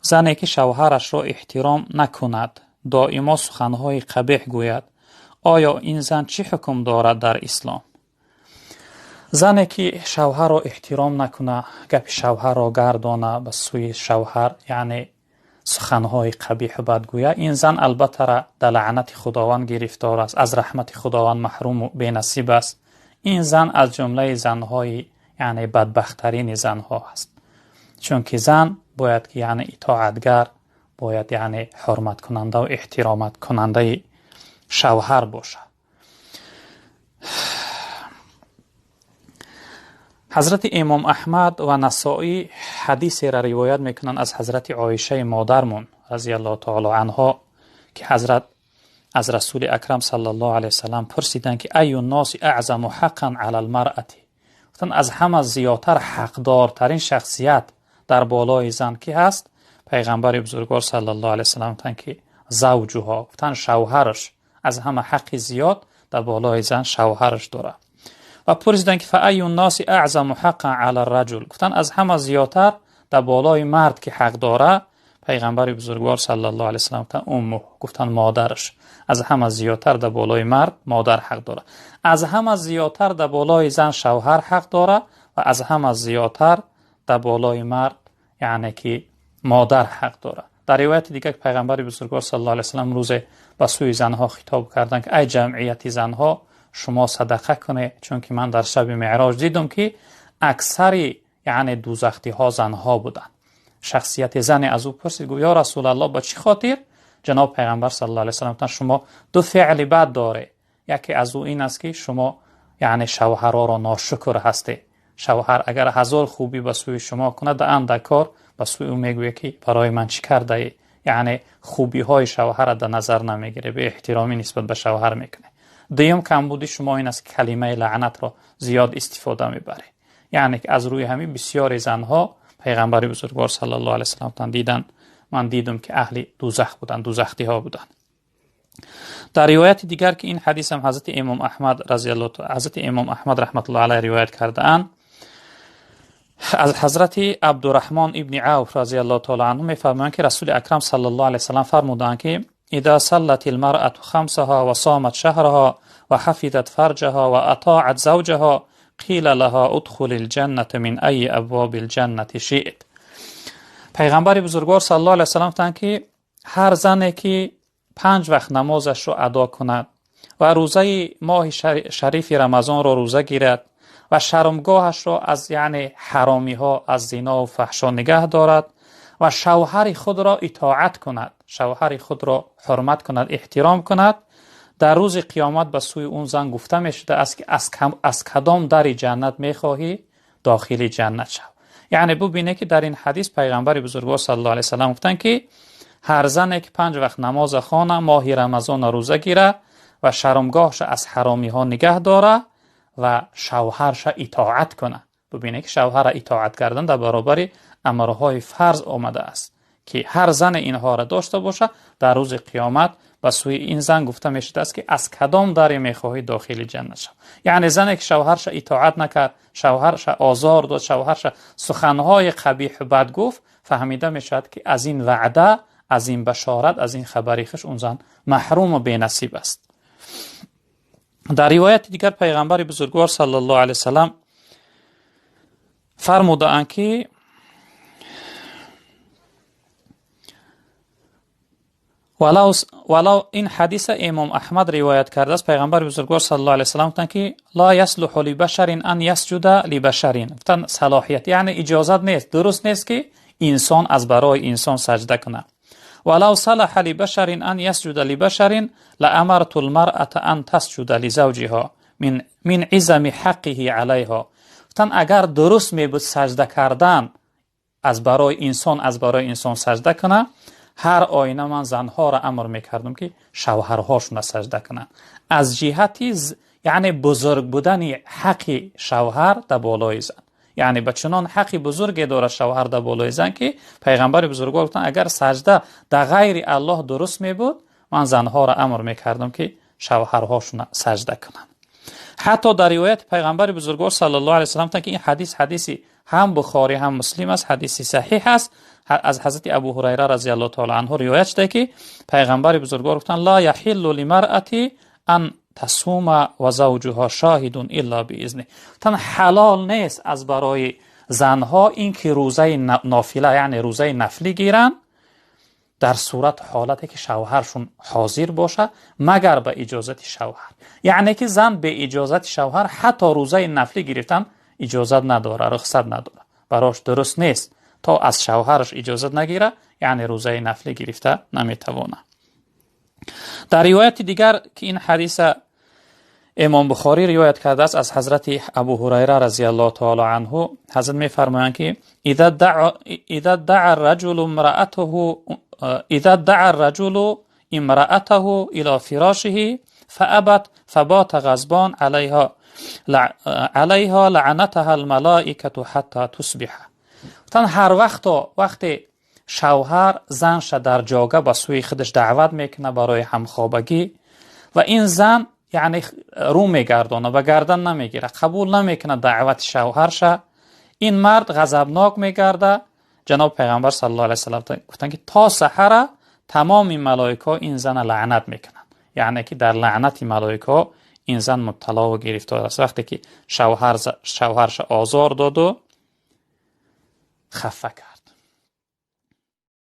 Зане ки шавҳарашро эҳтиром накунад, доимо суханҳои қабеҳ гӯяд, оё ин зан чӣ ҳукм дорад дар ислом? Зане ки шавҳарро эҳтиром накунад, гапи шавҳарро гардона ба сӯи шавҳар, яъне суханҳои қабеҳу бад гӯяд, ин зан албатта дар лаънати Худованд гирифтор аст, аз раҳмати Худованд маҳруму бенасиб аст. Ин зан аз ҷумлаи занҳои яъне бадбахттарини занҳо аст, чунки зан бояд ки яъне итоатгар, бояд яъне ҳурматкунанда ва эҳтиромкунандаи шавҳар бошад. Ҳазрати Имом Аҳмад ва Насоӣ ҳадисеро ривоят мекунанд аз ҳазрати Оишаи модармон разияллоҳу таоло анҳо, ки ҳазрат аз Расули Акрам саллаллоҳу алайҳи васаллам пурсиданд, ки айю носи аъзаму ҳаққан алал маръати, гуфтанд аз ҳама зиёдтар ҳақдортарин шахсият дар болои зан ки ҳаст? Пайғамбари бузургвор саллаллоҳу алайҳи васаллам гуфтанд ки завҷуҳо, гуфтанд шавҳараш аз ҳама ҳаққи зиёд дар болои зан шавҳараш дорад. Ва пурсиданд ки фаайю носи аъзаму ҳаққан ала раҷул, гуфтанд аз ҳама зиёдтар дар болои мард ки ҳақ дорад? Пайғамбари бузургвор саллаллоҳу алайҳи васаллам гуфтанд уммуҳ, гуфтанд модараш аз ҳама зиёдтар дар болои мард модар ҳақ дорад. Аз ҳама зиёдтар дар болои зан шавҳар ҳақ дорад ва аз ҳама зиёдтар дар болои мард яъне ки модар ҳақ дорад. Дар ривояти дигар пайғамбари бузургвор саллаллоҳу алайҳи васаллам рӯзе ба сӯи занҳо хитоб карданд ки ай ҷамъияти занҳо, шумо садақа кунед, чунки ман дар шаби меъроҷ дидам ки аксари яъне дӯзахтиҳо занҳо буданд. Шахсияти зане аз ӯ пурсид, гуфт ё Расулаллоҳ, ба чӣ хотир? Ҷаноб пайғамбар саллаллоҳу алайҳи васаллам гуфтанд шумо ду феъли бад доред, яке аз ӯ ин аст ки шумо яъне шавҳарҳоро ношукр ҳастед. Шавҳар агар ҳазор хубӣ ба сӯи шумо кунад, дар андак кор ба сӯи ӯ мегӯяд ки барои ман чӣ кардаӣ, яъне хубиҳои шавҳарро дар назар намегирад, беэҳтиромӣ нисбат ба шавҳар мекунад. Дуюм камбуди шумо ин аст ки калимаи лаънатро зиёд истифода мебаред. Яъне ки аз рӯи ҳамин бисёри занҳо пайғамбари бузургвор саллаллоҳу алайҳи васаллам гуфтанд диданд, ман дидам ки аҳли дӯзах буданд, дӯзахтиҳо буданд. Дар ривояти дигар ки ин ҳадис ҳам ҳазрати Имом Аҳмад разияллоҳу таъала, ҳазрати Имом Аҳмад раҳматуллоҳи алайҳ ривоят кардаанд, аз ҳазрати Абдурраҳмон ибни Авф разияллоҳу таъала анҳу мефармоянд ки Расули Акрам саллаллоҳу алайҳи васаллам фармуданд ки إذا صلت المرأة خمسها وصامت شهرها وحفظت فرجها وأطاعت زوجها قيل لها ادخل الجنة من أي أبواب الجنة شئت. پیغمبر بزرگوار صلی الله علیه وسلم گفتند که هر زنی که 5 وقت نمازش را ادا کند و روزه ماه شریف رمضان را روزه گیرد و شرمگاهش را از یعنی حرامی ها، از زنا و فحشا نگه دارد و شوهر خود را اطاعت کند، شوهر خود را حرمت کند، احترام کند، در روز قیامت به سوی اون زن گفته می شده است که از کدام در جنت می خواهی داخل جنت شو. یعنی ببینه که در این حدیث پیغمبر بزرگوار صلی الله علیه و سلم گفتند که هر زنی که 5 وقت نماز خوانه، ماه رمضان روزه گیره و شرمگاهش از حرامی ها نگه داره و شوهرش اطاعت کنه. ببینه که شوهر اطاعت کردن در برابر امرهای فرض آمده است که هر زن اینها را داشته باشه، در روز قیامت به سوی این زن گفته می شده است که از کدام در میخواهی داخل جنت شو. یعنی زنی که شوهرش اطاعت نکرد، شوهرش آزار داد، شوهرش سخنهای قبیح و بد گفت، فهمیده می شود که از این وعده، از این بشارت، از این خبری خوش اون زن محروم و بی‌نصیب است. در روایت دیگر پیغمبر بزرگوار صلی الله علیه وسلم فرمودند که ولو این حدیث امام احمد روایت کرده است، پیغمبر بزرگوار صلی الله علیه وسلم گفتند که لا یصلح لبشر ان یسجد لبشر. گفتند صلاحیت یعنی اجازت نیست، درست نیست که انسان از برای انسان سجده کنه. ولو صلح لبشر ان یسجد لبشر لامرت المرأة ان تسجد لزوجها من عظم حقه علیها. گفتند اگر درست می بود سجده کردن از برای انسان، از برای انسان سجده کنه، هر آینه من زنها را امر میکردم که شوهرهاشون را سجده کنند، از جهت یعنی بزرگ بودن حق شوهر در بالای زن. یعنی به چنان حق بزرگی داره شوهر در بالای زن که پیغمبر بزرگوار گفتند اگر سجده در غیر الله درست می بود، من زنها را امر میکردم که شوهرهاشون را سجده کنند. Ҳатто дар ривояти пайғамбари бузургвор саллаллоҳу алайҳи васаллам, ки ин ҳадис ҳадиси ҳам Бухорӣ, ҳам Муслим аст, ҳадиси саҳиҳ аст, аз ҳазрати Абу Ҳурайра разияллоҳу таъала анҳу ривоят шуда, ки пайғамбари бузургвор гуфтанд: ла яҳиллу лимаръати ан тасума ва завҷуҳа шоҳидун илла биизни. Гуфтанд, ҳалол нест аз барои занҳо ин ки рӯзаи нофила, яъне рӯзаи нафлӣ гиранд дар сурат ҳолате ки шавҳаршон ҳозир бошад, магар ба иҷозати шавҳар. Яъне ки зан бе иҷозати шавҳар ҳатто рӯзаи нафлӣ гирифтан иҷозат надорад, рухсат надорад, барош дуруст нест то аз шавҳараш иҷозат нагирад, яъне рӯзаи нафлӣ гирифта наметавонад. Дар ривояти дигар, ки ин ҳадиса имом Бухорӣ ривоят кардааст аз ҳазрати Абу Ҳурайра разияллоҳу таъала анҳу, ҳазрат мефармоянд, ки إذا دعا الرجل امرأته إلى فراشه فأبت فبات غضبان عليها لعنتها الملائكة حتى تصبح. Гуфтанд, ҳар вақто вақте шавҳар занша дар ҷога ба сӯи худаш даъват мекунад барои ҳамхобагӣ ва ин зан, яъне, рӯ мегардонад ва гардан намегирад, қабул намекунад даъвати шавҳарша, ин мард ғазабнок мегардад. Ҷаноб пайғамбар саллаллоҳу алайҳи васаллам гуфтанд, ки то саҳара тамоми малоикаҳо ин зана лаънат мекунанд, яъне ки дар лаънати малоикаҳо ин зан мубталову гирифтор аст, вақте ки шавҳарша озор доду хафа кард.